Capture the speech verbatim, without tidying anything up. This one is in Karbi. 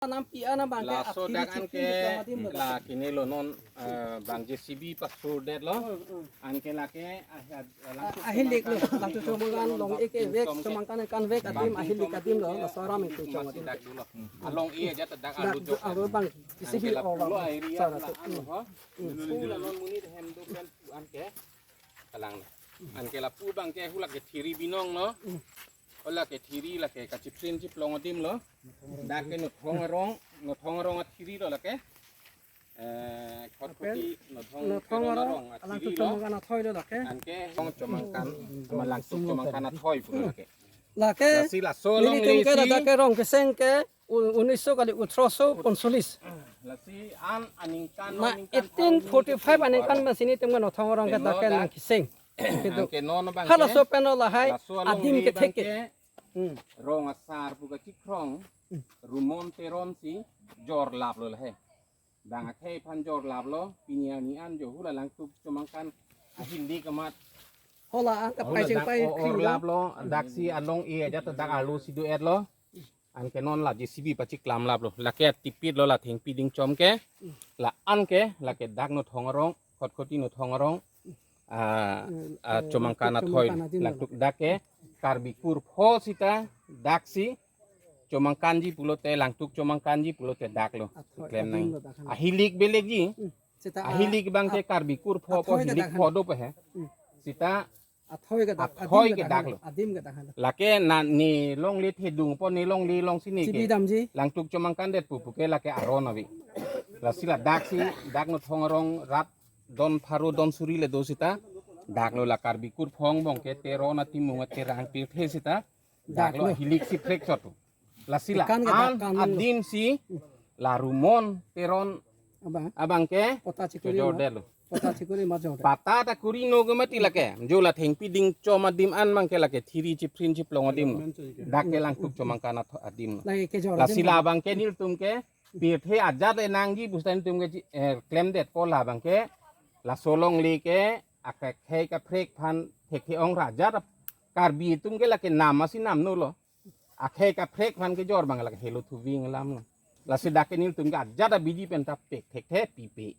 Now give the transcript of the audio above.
Nampi an abang ke laso athiri dak an chipin ke chipin adim lo. La kini lo non, eh, bang J C B pasur det lo. Hmm, hmm. An ke lake ah, ah, langsung ah, ahilik lo, langsung Chomangkan along eke vek, Chomangkan kan vek adim, ahilik adim lo, laso aram itu masih Chomangkan. Dak dulu. Along iya aja tedak dak alu jok. Alu bang J C B an ke la orang pulo area sara la tu. Anu ho. Hmm. Sula non monit hem do kan pu an ke. Kalang lo. An ke lapu abang ke hu lake thiri binong lo. Hmm. Hu lake thiri lake kachiprin chiplong adim lo. Dak ke Nothong arong, Nothong arong athiri lo lake. Eh, Khatkhati Nothong, Nothong Teron arong, arong athiri lo. Langtuk Chomangkan athoi lo lake. An ke Nothong Chomangkan, hmm, sama Langtuk Chomangkan athoi pu lo lake. Lake, lasi laso along nelitum ke lesi. Dak ke Rongkeseng ke u-, unis so kali, athroso ponsolis. Lasi an aningkan, na aningkan eighteen forty-five aningkan masini tum Nothong arong ke dak ke nangkeseng. Kedo. An ke non abang ke. Halaso pen lo lahai laso along adim ke thek ke. Hmm. Rong asar pu kachikrong. Hmm. Rumon Teron si jorlap lo lahai. Bang akhei aphan jorlap lo, pini arni an jo hu la Langtuk Chomangkan ahilik amat. Hu la an kapai hu la chingpai dak kri lo. Orlap lo, dak si along iya aja tedak alu si do-et lo. An ke non la J C B pachiklam lap lo. Lake tipit lo la thengpi dingchom ke. La an ke, lake dak Nothong arong, Khatkhati Nothong arong. Ah, hmm, ah, eh, Chomangkan athoi, Chomangkan adim lo. Langtuk dak ke, Karbi kurpho sita, dak si, Chomangkanji pulote, Langtuk Chomangkanji pulote dak lo. Athoi, klem adim nang. Lo dak han. Ahilik belek ji. Hmm, sita, ah, ahilik abang ke ah, Karbi kurpho athoi ke dak han. Ahilik pho do pe he. Hmm. Sita athoi ke dak, athoi adim ke ke dak dak lo. Adim ke dak lo. Lake na ne longle thedung po ne longle along si ne ke. Chibi damji. Langtuk Chomangkan det pu pu ke lake aron avi. Lasi ladak si dak Nothong arong rat don pharo don suri le do sita. Dak lo la Karbi kurpho angbong ke Teron atimung aterang pirthe sita. Dak lo. Dak lo ahilik si phrek chot. Lasi la tekan ke an dak kan lo. Adim si la Rumon Teron abang. Abang ke pota chikuri chojor ma. Det lo. Pota chikuri ma jor det. Pata ta kuri no ke mati lake. Jo la thengpi dingchom adim an abang ke lake thiri chiprin chiplong adim lo. Dak ke Langtuk Chomangkan atho-, adim lo. Lake kejor adim lo. Lasi la abang ke nelitum ke pirthe ajat le nangji pu sita nelitum ke ji-, eh, klemdet po la abang ke. Laso along le ke akhei kaprek aphan thekthe ong ra ajat Karbi atum ke lake nam asi nam no lo. Akhei kaprek aphan kejor abang lake helo thuving alam lo. Lasi dak ke nelitum ke ajat abidi pen ta pek thekthe pipe.